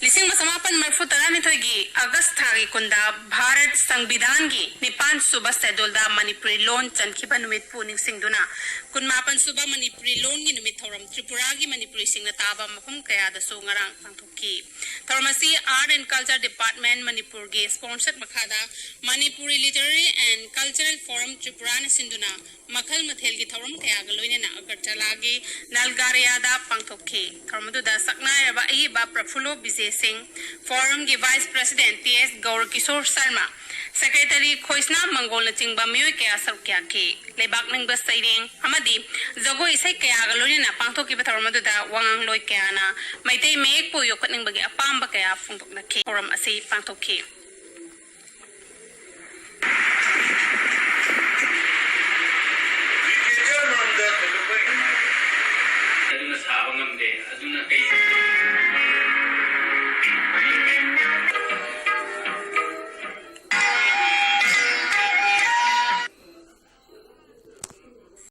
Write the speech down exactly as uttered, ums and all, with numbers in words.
ꯂꯤꯁꯤꯡ ꯑꯃ ꯆꯃꯥꯄꯟ ꯃꯔꯤꯐꯨ ꯇꯔꯥꯅꯤꯊꯣꯏꯒꯤ ꯑꯥꯒꯁ ꯊꯥꯒꯤ ꯀꯨꯟꯗ ꯚꯥꯔꯠ ꯁꯪꯕꯤꯙꯥꯟꯒꯤ ꯅꯤꯄꯥꯟ ꯁꯨꯕ ꯁꯦꯗꯨꯜꯗ ꯃꯅꯤꯄꯨꯔꯤ ꯂꯣꯟ ꯆꯟꯈꯤꯕ ꯅꯨꯃꯤꯠꯄꯨ ꯅꯤꯡꯁꯤꯡꯗꯨꯅ, ꯀꯨꯟꯃꯥꯄꯟ ꯁꯨꯕ ꯃꯅꯤꯄꯨꯔꯤ ꯂꯣꯟꯒꯤ ꯅꯨꯃꯤꯠ ꯊꯧꯔꯝ ꯇ꯭ꯔꯤꯄꯨꯔꯥꯒꯤ ꯃꯅꯤꯄꯨꯔꯤꯁꯤꯡꯅ ꯇꯥꯕ ꯃꯐꯝ ꯀꯌꯥꯗꯁꯨ ꯉꯔꯥꯡ ꯄꯥꯡꯊꯣꯛꯈꯤ꯫ ꯊꯧꯔꯝ ꯑꯁꯤ Art and Culture Department ꯃꯅꯤꯄꯨꯔꯒꯤ sponsorship ꯃꯈꯥꯗ Manipuri Literary and Cultural Forum ꯇ꯭ꯔꯤꯄꯨꯔꯥꯅ ꯁꯤꯟꯗꯨꯅ ꯃꯈꯜ ꯃꯊꯦꯜꯒꯤ ꯊꯧꯔꯝ ꯀꯌꯥꯒ ꯂꯣꯏꯅꯅ ꯑꯒꯔꯇꯂꯥꯒꯤ ꯅꯜꯒꯥꯔꯤꯌꯥꯗ ꯄꯥꯡꯊꯣꯛꯈꯤ꯫ ꯊꯧꯔꯝ ꯑꯗꯨꯗ ꯁꯛꯅꯥꯏꯔꯕ ꯑꯏꯕ ꯄ꯭ꯔꯐꯨꯜꯂꯣ ꯕꯤꯖꯦ ꯁꯤꯡ, ꯐꯣꯔꯝꯒꯤ vice president ꯇꯤ ꯑꯦꯁ ꯒꯧꯔꯀꯤꯁꯣꯔ ꯁꯔꯃ, secretary ꯈꯣꯏꯁꯅꯥ ꯃꯪꯒꯣꯜꯅꯆꯤꯡꯕ ꯃꯤꯑꯣꯏ ꯀꯌꯥ ꯁꯔꯨꯛ ꯌꯥꯈꯤ꯫ ꯂꯩꯕꯥꯛ ꯅꯤꯡꯕ ꯁꯩꯔꯦꯡ ꯑꯃꯗꯤ ꯖꯒꯣꯏ ꯏꯁꯩ ꯀꯌꯥꯒ ꯂꯣꯏꯅꯅ ꯄꯥꯡꯊꯣꯛꯈꯤꯕ ꯊꯧꯔꯝ ꯑꯗꯨꯗ ꯋꯥꯉꯥꯡꯂꯣꯏ ꯀꯌꯥꯅ ꯃꯩꯇꯩ ꯃꯌꯦꯛꯄꯨ ꯌꯣꯛꯈꯠꯅꯤꯡꯕꯒꯤ ꯑꯄꯥꯝꯕ ꯀꯌꯥ ꯐꯣꯡꯗꯣꯛꯅꯈꯤ꯫ ꯊꯧꯔꯝ ꯑꯁꯤ ꯄꯥꯡꯊꯣꯛꯈꯤ꯫ ꯑꯗꯨꯅ ꯁꯥꯕ ꯉꯝꯗꯦ꯫ ꯑꯗꯨꯅ ꯀꯩ